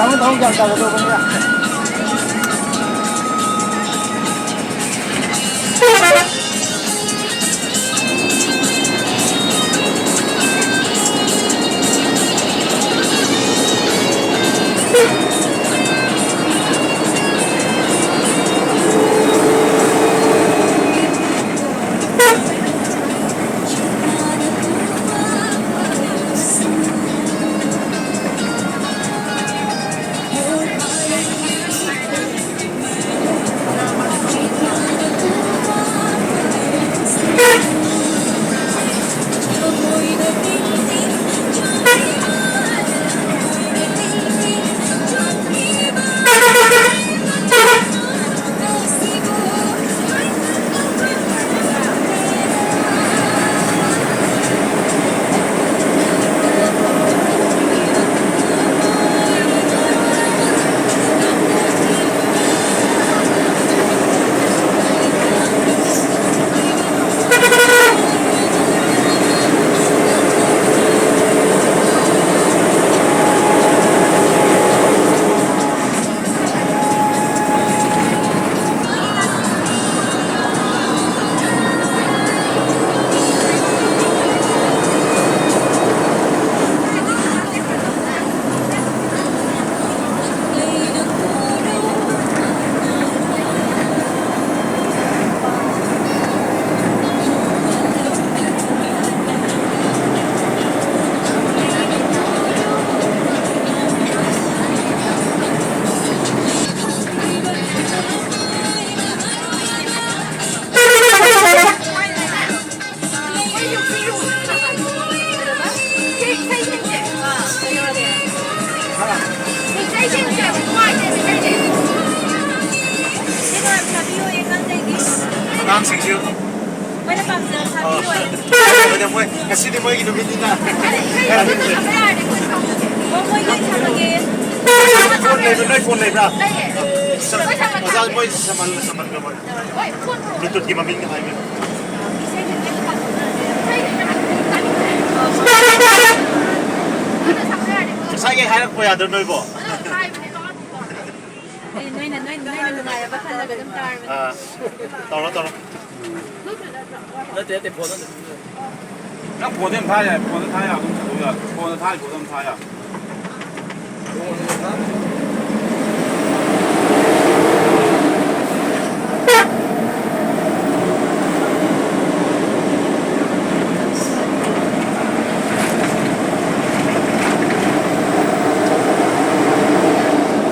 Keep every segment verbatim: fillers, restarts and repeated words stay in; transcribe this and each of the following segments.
ꯇꯥꯃꯣ, ꯇꯥꯃꯣ, ꯒ꯭ꯌꯥꯟ ꯇꯥꯒꯗꯧꯕꯅꯤꯅ꯫ ꯑꯉꯥꯡꯁꯤꯡꯁꯨ꯫ ꯃꯣꯏꯅ ꯄꯥꯝꯖꯕ ꯁꯥꯕꯤꯌꯣ꯫ ꯑꯣ꯫ ꯃꯣꯏꯅ ꯃꯣꯏ, ꯉꯁꯤꯗꯤ ꯃꯣꯏꯒꯤ ꯅꯨꯃꯤꯠꯅꯤꯅ꯫ ꯑꯣ, ꯃꯣꯏ ꯂꯣꯏ ꯁꯥꯃꯒꯦ꯫ ꯐꯣꯟ ꯂꯩꯕ꯭ꯔꯥ? ꯅꯣꯏ ꯐꯣꯟ ꯂꯩꯕ꯭ꯔꯥ? ꯂꯩꯌꯦ꯫ ꯑꯣꯖꯥ, ꯃꯣꯏ ꯁꯝꯍꯜ-, ꯁꯝꯍꯟꯈ꯭ꯔꯕꯣ? ꯍꯣꯏ, ꯐꯣꯟ ꯇꯧꯔꯣ꯫ Bluetooth-ꯀꯤ ꯃꯃꯤꯡ ꯍꯥꯏꯕꯤꯌꯨ꯫ ꯏꯁꯩꯗꯨꯗꯤ ꯑꯗꯨꯝ ꯄꯥꯊꯣꯛꯅꯔꯁꯦ꯫ ꯉꯁꯥꯏꯒꯤ ꯍꯥꯏꯔꯛꯄ ꯌꯥꯗ꯭ꯔꯣ ꯅꯣꯏꯕꯣ? ꯑꯩ ꯅꯣꯏꯅ, ꯅꯣꯏ, ꯅꯣꯏꯅ ꯅꯨꯡꯉꯥꯏꯔꯕ ꯈꯜꯂꯒ ꯑꯗꯨꯝ ꯇꯥꯔꯕꯅꯦ꯫ ꯑꯥ, ꯇꯧꯔꯣ, ꯇꯧꯔꯣ꯫ ꯅꯠꯇꯦ ꯅꯠꯇꯦ ꯐꯣꯟꯗ ꯑꯗꯨꯝ ꯅꯪ ꯐꯣꯟꯗ ꯑꯗꯨꯝ ꯊꯥ ꯌꯥꯏ, ꯐꯣꯟꯗ ꯊꯥ ꯌꯥꯏ, ꯑꯗꯨꯝ ꯁꯟꯗꯣꯛ ꯌꯥꯏ꯫ ꯐꯣꯟꯗ ꯊꯥ ꯌꯥꯏ, ꯐꯣꯟꯗ ꯑꯗꯨꯝ ꯊꯥ ꯌꯥꯏ꯫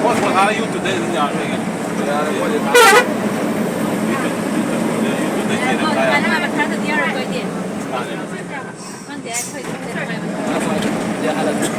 ꯍꯣꯏ, ꯐꯣꯟ ꯊꯥꯔ ꯌꯨꯇ꯭ꯌꯨꯕꯇ ꯑꯗꯨꯝ ꯌꯥꯔ ꯂꯩꯒꯦ꯫ ꯌꯥꯔꯦ, ꯃꯣꯏꯗꯤ ꯊꯥ-, ꯌꯨꯇ꯭ꯌꯨꯕ, ꯌꯨꯇ꯭ꯌꯨꯕ, ꯌꯨꯇ꯭ꯌꯨꯕꯇ ꯆꯦꯟꯅ ꯊꯥ ꯌꯥꯔꯦ꯫ ꯊꯥꯅꯕ ꯊꯥꯗꯗꯤ ꯌꯥꯔꯣꯏꯀꯣ ꯑꯩꯗꯤ꯫ ꯃꯥꯅꯦ꯫ ꯈꯪꯗꯦ, ꯑꯩꯈꯣꯏ ꯈꯪꯗꯦ ꯅꯨꯡꯉꯥꯏꯕ꯫